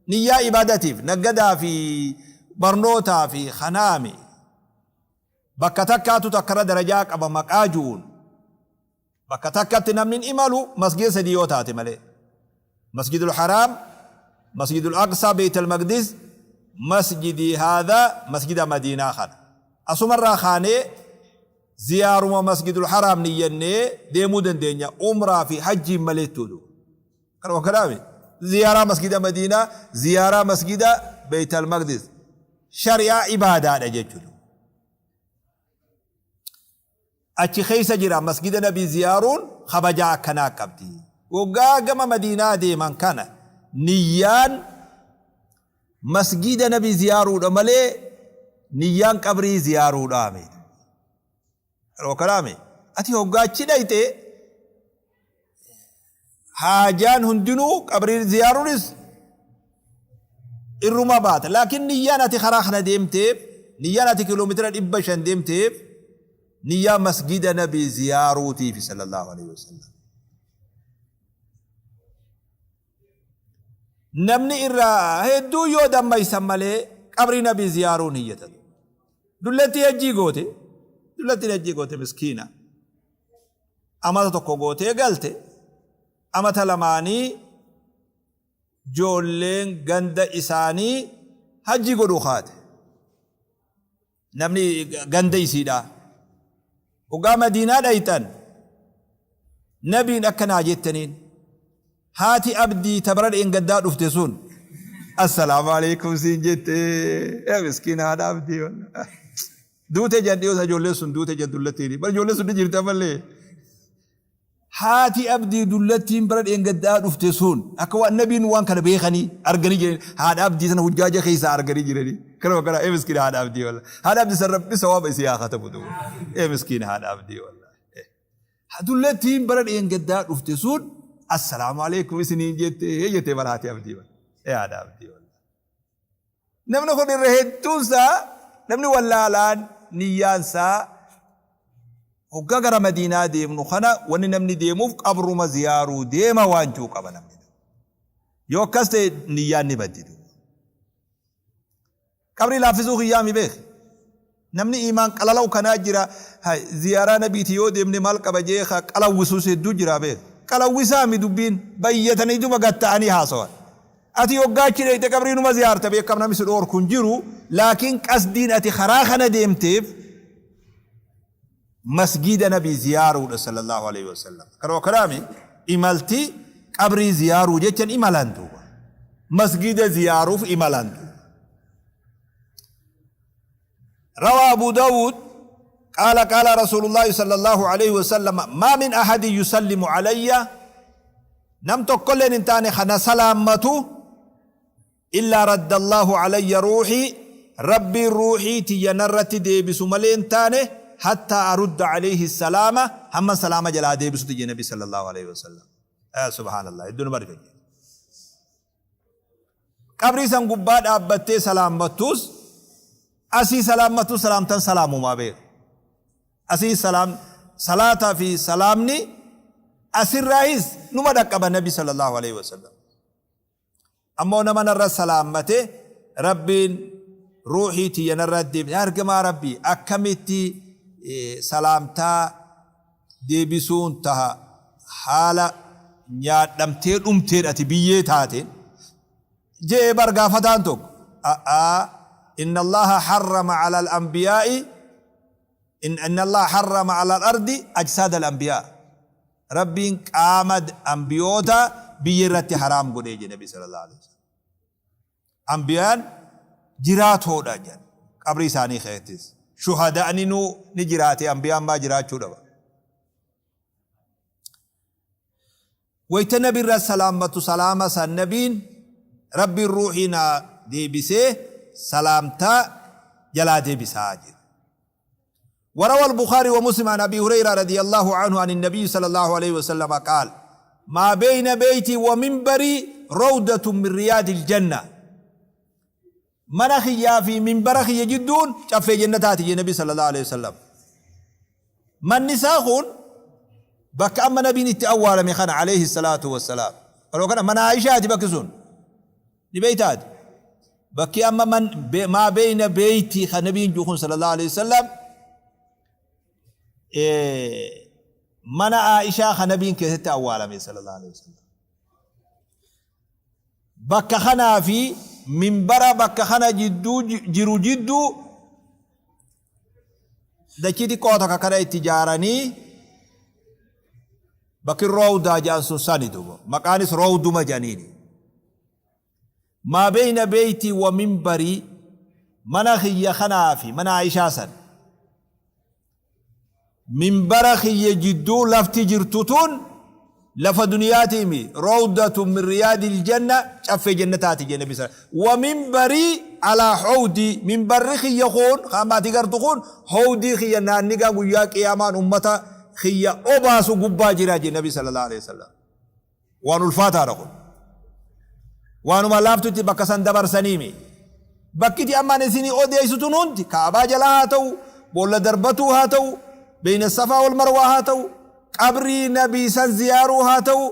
niyyaa ibaadatiif, naggadaa fi barnootaa fi kanaami bakka takkaatu takkarra darajaa qaba maqaa ju'uun bakka takkatti namni hin imalu masgida sadii yoo taate malee: Masjidul Haraam, Masjidul Aqsaa Beytal Maqdis, masjidii haadha masjida Madiinaa. Kana asumarraa kaanee ziyaaruma Masjidul Haraam niyyannee deemuu dandeenya, umraa fi hajjiin maleettuudhu. Kanuma kanaami ziyaaraa masjida Madiinaa, ziyaaraa masjida Beytal Maqdis shari'aa ibaadaadha jechuudha. Achi keessa jira masjida Nabii ziyaaruun kabajaa akkanaa qabdi. Waggaa gama Madiinaa deeman kana niyyaan masjida Nabii ziyaaruudha malee niyyaan qabrii ziyaaruudhaa miti. Yeroo kanaami ati hoggaa achi dhayxe haajaan hundinuu qabrii ziyaaruunis irruma baata. Laakiin niyyaan ati karaa kana deemteef, niyyaan ati kiiloomeetira 500 deemteef, niyyaa masgida Nabii ziyaaruutiif sallallahu alaihi wasallam. Namni irraa hedduu yoo dammaysan malee qabrii Nabii ziyaaruun hiyyatan. Dullattii hajjii goote, dullattiin hajjii goote miskiina. Amata tokko gootee galte, amata lamaanii joolleen ganda isaanii hajjii godhuu kaate. Namni ganda isiidha. Hoggaa Madiinaa dhayxan Nabiin akkanaa jettaniin, haati Abdii ta bara dheengaddaa dhufte sun assalaamu alaikum siin jette. Ee miskiina haadha Abdii, duute jan dhiyoo ijoolleen sun duute jan dullattiin bara ijoolleen sun ni jirti ammallee. Haati Abdii dullattiin bara dheengaddaa dhufte sun akka waan Nabiin waan kana beekanii arganii jiran, haadha Abdii sana hujjaaja keessaa arganii jiranii. Kana kana ee miskiina haadha Abdii, walla haadha Abdii san Rabbi sawaaba isii haa katabu duuba. Ee miskiina haadha Abdii, walla dullattiin bara dheengaddaa dhufte sun assalaamu alaikum isiniin jettee jettee bara haati Abdii, walla ee haadha Abdii. Walla namni kun irra hedduunsaa namni wallaalaan niyyaansaa hoggaa gara Madiinaa deemnu kana wanni namni deemuuf qabruma ziyaaruu deema waan jiru qaba namni. Yoo akkas ta'e niyyaan ni baddi. Qabrii laaffisuu kiyyaami beeki. Namni imaan qalala'u kanaa jira, ziyaaraa Nabiiti yoo deemne maal qaba jee qalawwisuus hedduu jira beeki. Qalawwisaami dubbiin bayyatanii duba gatta'anii haasawan. Ati hoggaa achi dheeyte qabrii numa ziyaarta beekam, namni si dhoorku hin jiru, laakiin qasdiin ati karaa kana deemteef masgida Nabii ziyaaruudha sallallahu alaihi wasallam. Kanuma kanaami imalti qabrii ziyaaruu jechan imalan duuba. Masgida ziyaaruuf imalan duuba. روى أبو داود قال: قال رسول الله صلى الله عليه وسلم: ما من أحد يسلم علي، nam tokkolleen hin taane kana salaammatu، إلا رد الله علي روحي، Rabbiin ruuhii tiyya narratti deebisu malee hin taane، حتى أرد عليه السلام، hamma salaama jalaa deebisuti jee Nabi sallallahu alaihi wasallam. سبحان الله, hedduu nama rifachiisa. Qabrii san gubbaa dhaabbattee salaammattus, asii salaammattus, salaamtan salaamumaa beeku. Asii salaam salaataa fi salaamni asirraayis numa dhaqqaba Nabi sallallahu alaihi wasallam. Ammoo nama narra salaammate Rabbiin ruuhii tiyya narra deebise. Argamaa Rabbii akkamitti salaamtaa deebisuun taha? Haala nyaadhamtee dhumteen ati biyyee taateen je'e bar gaafataan tokko a'aa inna allaha harrama ala al-anbiyaa'i inna allaha harrama ala al-ardi ajsaada al-anbiyaa Rabbiin qaama anbiyoota biyya irratti haraam godhee jedhe Nabi sallallahu alaihi wasallam. Anbiyaan jiraatoodha jedhan qabrii isaanii keessattis. Shuhada'ninuu ni jiraate anbiyaan maa jiraachuu dhaba. Wayta nabi irra salaammatu salaama san nabiin Rabbiin ruuhii naa deebisee salaamtaa jalaa deebisaa jedhe. وروى البخاري ومسلم عن أبي هريرة رضي الله عنه عن النبي صلى الله عليه وسلم قال ما بين بيتي ومنبري روضة من رياض الجنة mana kiyyaa fi minbara kiyya jidduun caffee jannataati jee nabi sallallahu alaihi wasallam. Manni isaa kun bakka amma nabiin itti awwaalame kana alayhi salaatu wassalaam. Yeroo kana mana Aishaati bakki sun. Ni beeytaati. Bakki amma man maa beeyna beeyti kan nabiin jiru kun sallallahu alaihi wasallam mana Aishaa kan nabiin keessatti awwaalame sallallahu alaihi wasallam. Bakka kanaa fi minbara bakka kana jidduu jiru jidduu dachii xiqqoo takka kana itti ijaaranii bakki roowdaa jedhan sun sani duuba. Maqaanis roowduma jedhaniini. Maa beeyna beeytii wa minbarii mana kiyya kanaa fi mana Aishaa san Minbara kiyya jidduu lafti jirtu tun lafa duniyaatiimi rawdatun min riyaadil janna caffee jannataati jee nabi wa minbarii alaa hawdii minbarri kiyya kun kan ati gartu kun hawdii kiyya naannigaa guyyaa qiyaamaan ummata kiyya obaasu gubbaa jira jee nabi sallallahu alaihi wasallam. Waan ulfaataadha kun. Waanuma laaftutti bakka san dabarsaniimi. Bakkiti ammaan isinii odeessu tun hundi Ka'abaa jalaa haa ta'u, boolla darbatuu haa ta'u, beeyna safaa wal marwaa haa ta'u, qabrii nabii san ziyaaruu haa ta'u,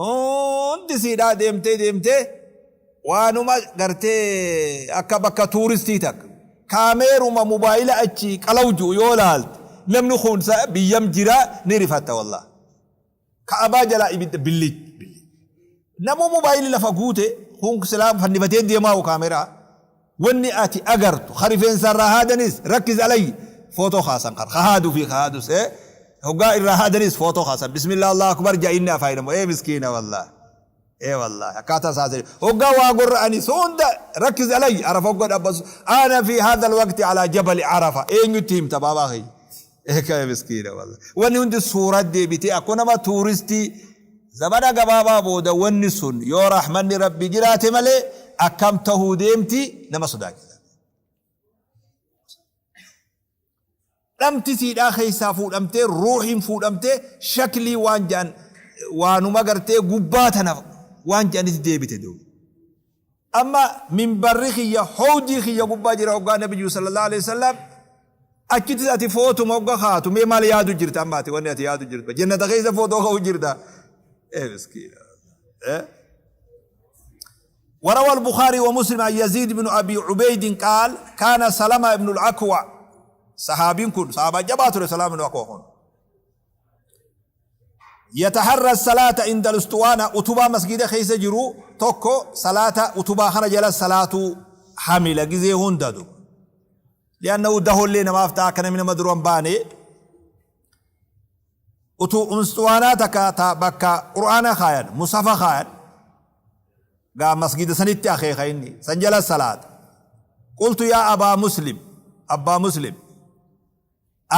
hundi siidhaa deemtee deemtee waanuma gartee akka bakka tuuristii takka. Kaameeruma mobaayila achii qalaw ji'u yoo laalte namni kun biyyam jira ni rifatta wallah. Ka'abaa jalaa ibidda billic billic. Namuu mobaayilii lafa guute kun silaa fannifatee deemaa hoo kaameraa. Wanni ati agartu ka rifeensa irraa haadanis rakkis alayyi footoo kaasan kan ka haadu fi ka haadus ee hoggaa irraa haadanis footoo kaasan bismillah allah akbar ja'a inni afaan ee miskiina wallah ee wallah akkaataa isaa sirrii hoggaa waa gorra'anis hunda rakkis alayyi arafa hoggaa dhaabbatus ana fi hadha alwaqti alaa jabali arafa eenyutti himta baabaa kiyya. Ekaa miskiina wallah. Wanni hundi suura deebitee akkuma nama tuuristii zamana gabaabaa booda wanni sun yoo rahmanni rabbi jiraate malee akkam tahuu deemti nama sodaachisa. Dhamti siidhaa keessaa fuudhamtee ruuhiin fuudhamtee shaklii waan jedhan waanuma gartee gubbaa tana waan jedhanitti deebite duuba. Amma minbarri kiyya howdii kiyya gubbaa jira hoggaa nabiyyu sallallahu alaihi wasallam achittis ati footuma hogga kaatu mee maal yaadu jirta amma ati wanni ati yaadu jirta jannata keessa footoo ka'u jirta ee miskiina ee وروى البخاري ومسلم عن يزيد بن أبي عبيد قال كان سلمة بن الأكوع صحابين كن صحابة جباتر سلامة بن الأكوع Yataharra salaata inda al-ustuwaana utubaa masgiida keessa jiru tokko salaata utubaa kana jala salaatuu hamila gizee hunda duuba. Li'annahu dahollee namaaf ta'a akka namni nama dura hin baane. Utuu ustuwaanaa takka ta bakka qur'aana kaayan musafa kaayan gaa masgiida sanitti akeeka inni san jala salaata. Qultu yaa abaa muslim abbaa muslim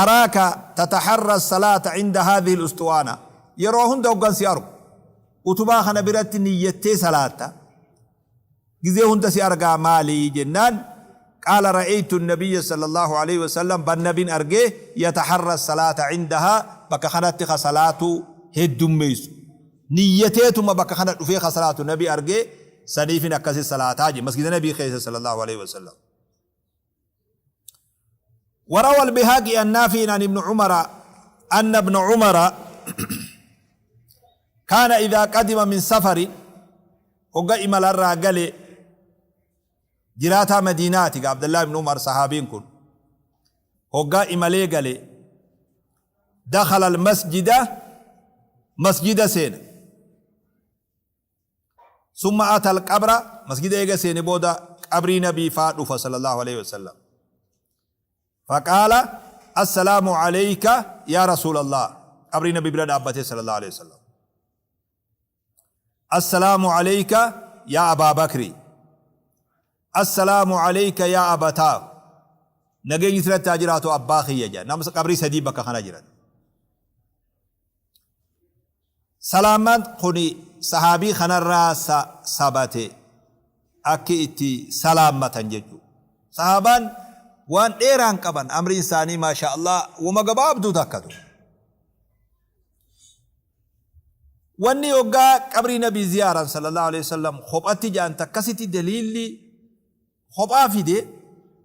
Araaka tataharra salaata inda haadhihi al-ustuwaana yeroo hunda hoggan si argu utubaa kana biratti niyyattee salaatta gizee hunda si argaa maali jennaan qaala ra'aytu nabiyya sallallahu alayhi wasallam ban nabin argee yataharra salaata indahaa bakka kanatti ka salaatu heddummeessu niyyateetuma bakka kana dhufee ka salaatu nabi argee saniifin akkasi salaataa je masgida nabii keessa sallallahu alayhi wasallam. وروى البهاقي النافع عن ابن عمر أن ابن عمر كان إذا قدم من سفر هو إمال الرجل جراتا مديناتي عبد الله بن عمر صحابين كن هو إمالي قال دخل المسجد Masjida seene. Summa ata alqabra, masjida eega seene booda qabrii nabii faa dhufa sallallahu alaihi wasallam. Faqaala assalaamu alayka yaa rasuulallah. Qabrii nabii bira dhaabbatee sallallahu alaihi wasallam. Assalaamu alayka yaa Abaa Bakri. Assalaamu alayka yaa abataa. Nageenyi sirratti haa jiraatu abbaa kiyya jedha. Nama qabrii sadii bakka kana jiran. Salaamaan kuni sahaabii kanarraa sabate akki itti salaammatan jechuudha. Sahaabaan waan dheeraan qaban amriin isaanii maasha Allah wama gabaabduu takkatu. Wanni hoggaa qabrii nabii ziyaaran sallallahu alaihi wasallam kophatti jedhan takkasitti daliilli kophaa fide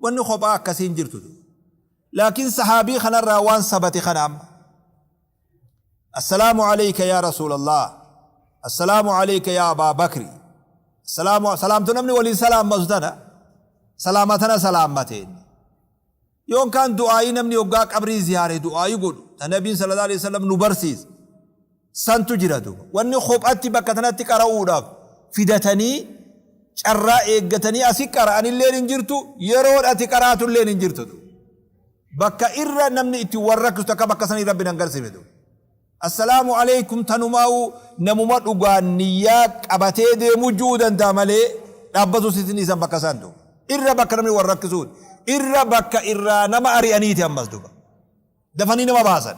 wanni kophaa akkasii hin jirtu. Laakiin sahaabii kanarraa waan sabate kana amma. Assalaamu alayka yaa Rasuulallah. Assalaamu alayka yaa Abaa Bakri. Assalaamu salaamtu namni waliin salaammatu tana salaama tana salaammate inni. Yookaan du'aayii namni hoggaa qabrii ziyaare du'aayii godhu ta nabiin sallallahu alaihi wasallam nu barsiise santu jira duuba. Wanni kophatti bakka tanatti qara'uudhaaf fidatanii carraa eeggatanii asi qara'anilleen hin jirtu yeroon ati qaraatulleen hin jirtu. Bakka irra namni itti wal rakkisu takka bakka sanii rabbi nan garsiifne duuba. Assalaamu aleykum tanumaa'uu namuma dhugaan niyyaa qabatee deemu ju'uu danda'a malee dhaabbatuu sitti hin dhiisan bakka isaan duuba. Irra bakka namni wal rakkisuuti. Irra bakka irraa nama ari'aniiti ammas duuba. Dafanii nama baasan.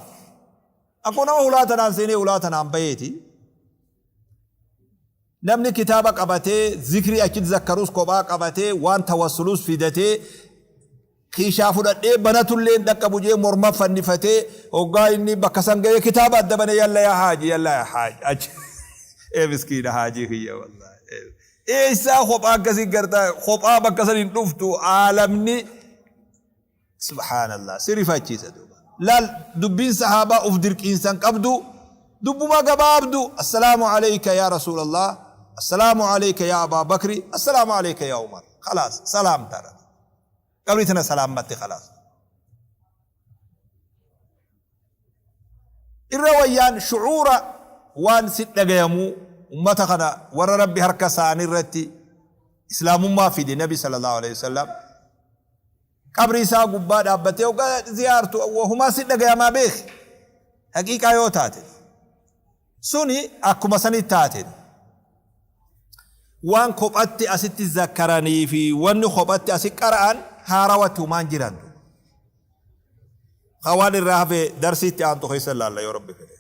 Akkuma nama hulaa tanaan seenee hulaa tanaan baheeti. Namni kitaaba qabatee zikrii achitti zakkarus kophaa qabatee waan tawassulus fidatee kiishaa fudhadhee banatullee hin dhaqqabu jee morma fannifatee hoggaa inni bakka san ga'ee kitaaba adda banee yalla yaa haaji yalla yaa haaji achi ee miskiina haajii kiyya wallaahi eessaa kophaa akkasii gartaa kophaa bakka san hin dhuftu aalamni Subhaanallah si rifachiisa duuba. Laal dubbiin sahaabaa uf dirqiinsa hin qabdu dubbuma gabaabdu assalaamu alayka yaa rasuulallah assalaamu alayka yaa abaa bakri assalaamu alayka yaa umar khalaas salaamtaadha qabrii tana salaammatte khalaas. Irra wayyaan shucuura waan si dhagayamuu ummata kana warra rabbi harka isaanii irratti islaamummaa fide nabi sallallahu alayhi wasallam Qabrii isaa gubbaa dhaabbattee hoggaa ziyaartu wahumaa si dhagayamaa beeki. Haqiiqaa yoo taate. Suni akkuma sanitti taate. Waan kophatti asitti zakkaranii fi wanni kophatti asi qara'an haarawatti humaan jiran. Ka waan irraa hafe darsii itti aantu keessa ilaalla yoo Rabbi fedhe.